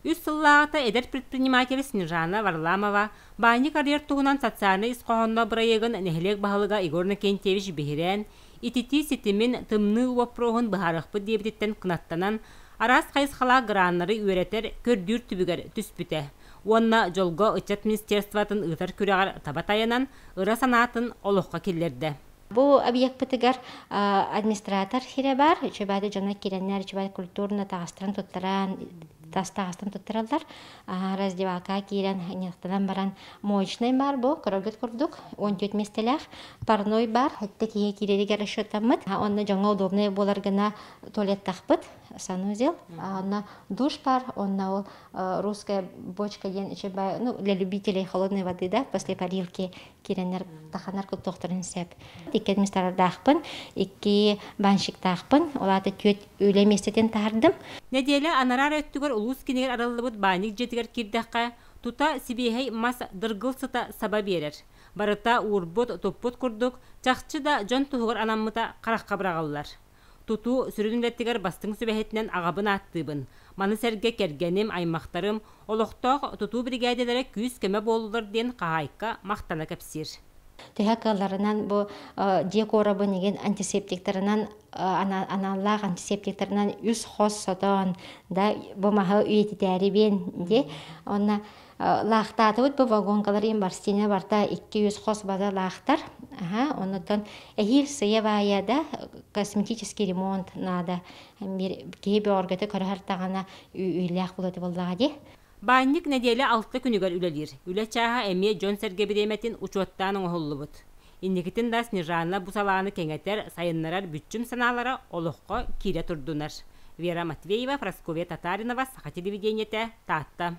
Үс сыллааҕыта эдэр предприниматель Снежана Варламова баанньык арыйар туһунан социальнай ис хоһоонноох бырайыагын нэһилиэк баһылыга Егор Иннокентьевич биһирээн, ититии ситимин, тымныы боппуруоһун быһаарыахпыт диэбититтэн кынаттанан, араас хайысхалаах граннары үөрэтэр, көрдүүр түбүгэр түспүтэ. Уонна дьолго ыччат министерствотын ыытар күрэҕэр таба тайанан, ыра санаатын олоххо киллэрдэ. Бу объекпытыгар администратор сирэ баар, үчүгэйдик дьоно киирэннэр үчүгэй культурно таҕыстарын туттаран, тас таҕыстан туттараллар. Раздевалкаҕа киирэн ньыктанан баран моечнай баар бу, көрөргүт курдук, 14 миэстэлээх, парной бар, сэттэ киһи киирэригэр расчеттаммыт. Онно дьоҥҥо удобнай буолар гына туалеттаахпыт, санузел. Онно душ бар, онно ол русская бочка диэн үчүгэй, ну, для любителей холодной воды, да, после парилки киирэннэр таханар куттуохтарын сөп. Икки администратордаахпын, икки банщиктаахпын, ол аата түөрт үлэ миэстэтин таһардым. Нэдиэлэ анараа эрэ өттүгэр улуус киинигэр арыллыбыт баанньык дьиэтигэр киирдэххэ, тута сибиэһэй мас дыргыл сыта саба биэрэр. Барыта уурбут, туппут курдук, чахчы да дьон туһугар анаммыта харахха быраҕыллар. Тутуу сүрүн үлэтигэр бастыҥ сүбэһитинэн аҕабын ааттыыбын. Маны сэргэ кэргэним, аймахтарым, олохтоох тутуу биригээдэлэрэ күүс-көмө буоллулар диэн хаһаайка махтана кэпсиир. Төһө кыалларынан бу дьиэ куорабын игин антисептиктарынан аналлаах антисептиктарынан үс хос сотоон да бу маһы үйэтитээрибин ди онно лаахтаатыбыт бу вагонкалар имбарстина барта 200 хос база лаахтар аха оннуттан эһиил сыя баайа да косметический ремонт надо бир киһи бөҕөргөтө көрөһөр даҕана үйлээх булаты буоллаҕа дии. Баанньык нэдиэлэ алта күнүгэр үлэлиир. Үлэ чааһа эмиэ дьон-сэргэ бириэмэтин учуоттаан оҥоһуллубут. Инникитин да Снежана бу салааны кэҥэтэр, сайыннарар бүччүм санаалара олоххо киирэ турдунар. Вера Матвеева, Прасковья Татаринова, Саха телевидениетэ, Таатта.